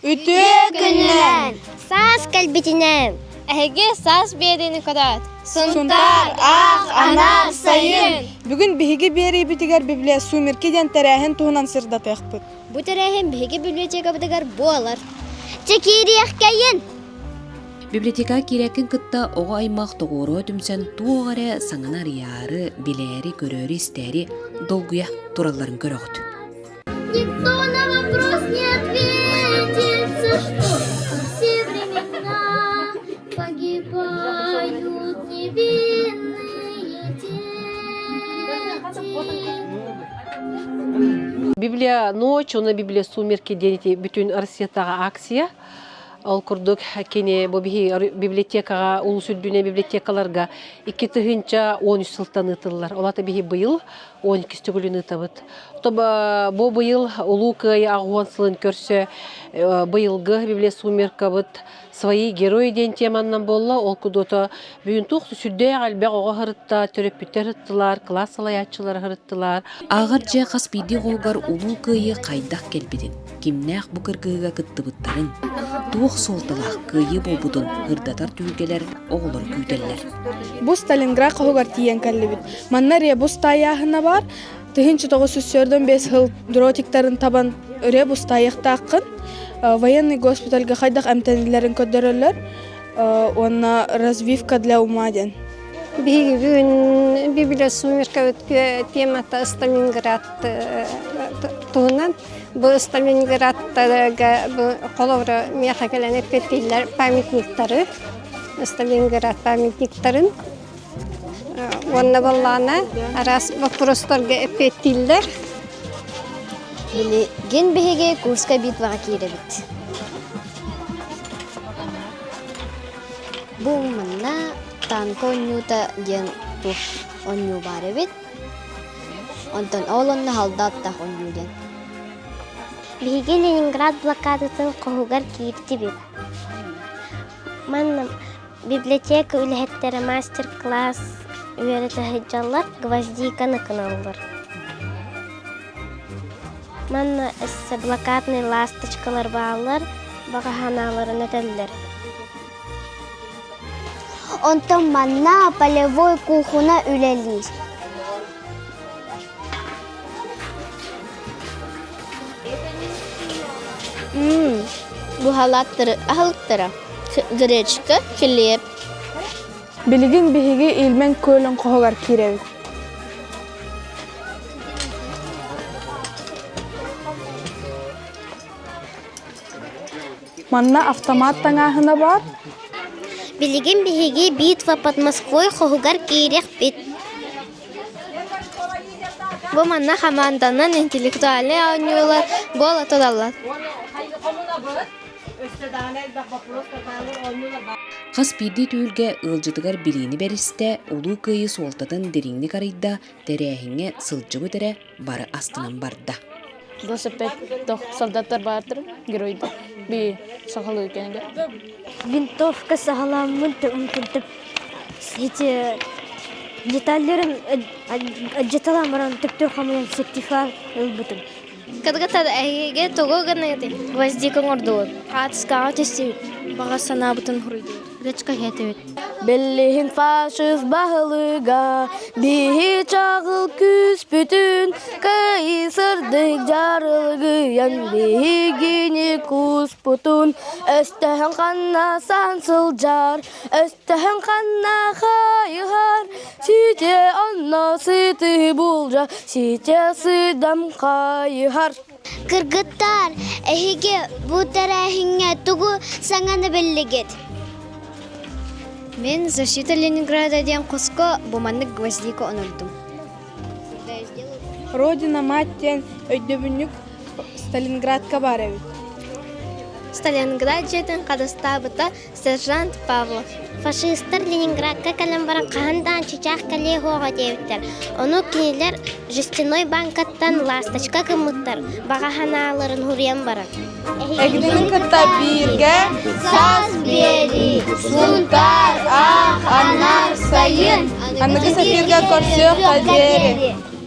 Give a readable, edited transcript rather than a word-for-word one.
Үтүө күнүнэн! Саас кэлбитинэн! Эһиги саас биэриини көрөөт, Сунтаар, аах, анаар, сайын! Бүгүн биһиги биэриибитигэр Библия Сумерки диэн тэрээһин туһунан сырдатыахпыт. Бу тэрээһин биһиги библиотекабытыгар буолар. Чэ киириэхкэйин! Библиотекаҕа киирээккин кытта оҕо аймах тоҕуоруһа түмсэн туох эрэ саҥаны арыйаары, билээри, көрөөрү-истээри долгуйа туралларын көрөҕүт. Никто на вопрос не ответит, за что все времена погибают невинные дети. Библия ночь, уонна Библия сумерки диэн ити бүтүн Россиятааҕы акция. Ол курдук кини бу биһи библиотекаҕа улус үрдүнэн библиотекаларга 2013 сылтан ыытыллар. Ол аата биһи быйыл 12 төгүлүн ыытабыт. Бу быйыл Улуу Кыайыы аҕыс сылын көрсө быйылгы Библия сумеркабыт «Свои герои» диэн теманнан буолла. Ол кудуото бүгүн туох сүрдээх элбэх оҕо сырытта, төрөппүттэр сырыттылар, кылаас салайааччылара сырыттылар. Ааҕар дьиэ хас биирдии оҕоһугар Улуу Кыайыы хайдах кэлбитин, кимнээх бу кыргыһыыга кыттыбыттарын, туох суолталаах кыайыы буолбутун ырдатар түһүлгэлэр оҕолору күүтэллэр. Бу Сталинград хоһугар тиийэн кэллибит. Манна ребус таайааһына баар. 1945 сыл дротиктарын табан ребус таайыахтааххын. Военный госпитальга хайдах эмтэниллэрин көрдөрөллөр. Уонна развивка для ума диэн. Биһиги бүгүн Библия сумерка темата Сталинград туһунан. Бу Сталинградтарга бу холобура миэхэ кэлэн эппиэттииллэр памятниктары, Сталинград памятниктарын. Уонна баллаана араас боппуруостарга эппиэттииллэр. Билигин биһиги Курскай битваҕа киирэбит. Бу манна танка оонньуута диэн туох оонньуу баар эбит. Онтон ол онно халдааттаах оонньуу диэн. Биһиги Ленинград блокадатын хоһугар киирдибит. Манна библиотека үлэһиттэрэ мастер-класс үөрэтэ сылдьаллар, гвоздиканы гыналлар. Манна өссө блокадный ласточкалар бааллар, баҕа санааларын этэллэр. Онтон манна полевой куукуна үлэлиир. Бу халааттары аһылыктара гречка, килиэп. Билигин биһиги Ильмень күөлүн хоһугар киирэбит. Манна автомат таҥааһына баар. Билигин биһиги битва под Москвой хоһугар киириэхпит. Бу манна хамаанданан интеллектуальнай оонньуулар буола тураллар. Хас биирдии түһүлгэ ыалдьытыгар билиини бэристэ, Улуу Кыайыы суолтатын дириҥник арыйда, тэрээһиҥҥэ сылдьыбыт эрэ бары астынан барда. Велосипед солдаттар баартыр, геройдар. Би сахалыы кэнигэр. Винтовка саҕаламмын курдук эти деталларын деталан баран төптөр хомуйан сертификат ылбытым. Кыргыттар эһиги тугу гыныгытый? Гвоздика оҥордубут. Хаатыскаҕа түстүбүт. Баҕа санаабытын хуруйдубут. Гречка иһэтибит. Биллиһин фашист баһылыга биһи чаҕыл күүспүтүн кыайыы сырдык дьарылыгыйан биһигини кууспутун өстөһөн ханна сан сылдьар өстөһөн ханна хайыһар сите онно сыты булдьа сите сыдам хайыһар Кыргыттар, эһиги бу тэрээһиҥҥэ тугу саҥаны биллигит? Мин «Защита Ленинграда» диэн хоско бу маннык гвоздика онордум. Родина мать диэн өйдөбүнньүк Сталинградка баар эбит. Сталинград дьиэтин харыстаабыта Сержант Павлов. Фашистар Ленинградка кэлэн баран хаһан даҕаны чычаах кэлиэ суоҕа диэбиттэр. Ону кинилэр жестяной банкаттан ласточка гыммыттар, баҕа санааларын суруйан баран. Эһигини кытта бииргэ саас биэрии, Сунтаар, аах, анар, сайын. Аныгы сатыырга көрсүөххэ диэри.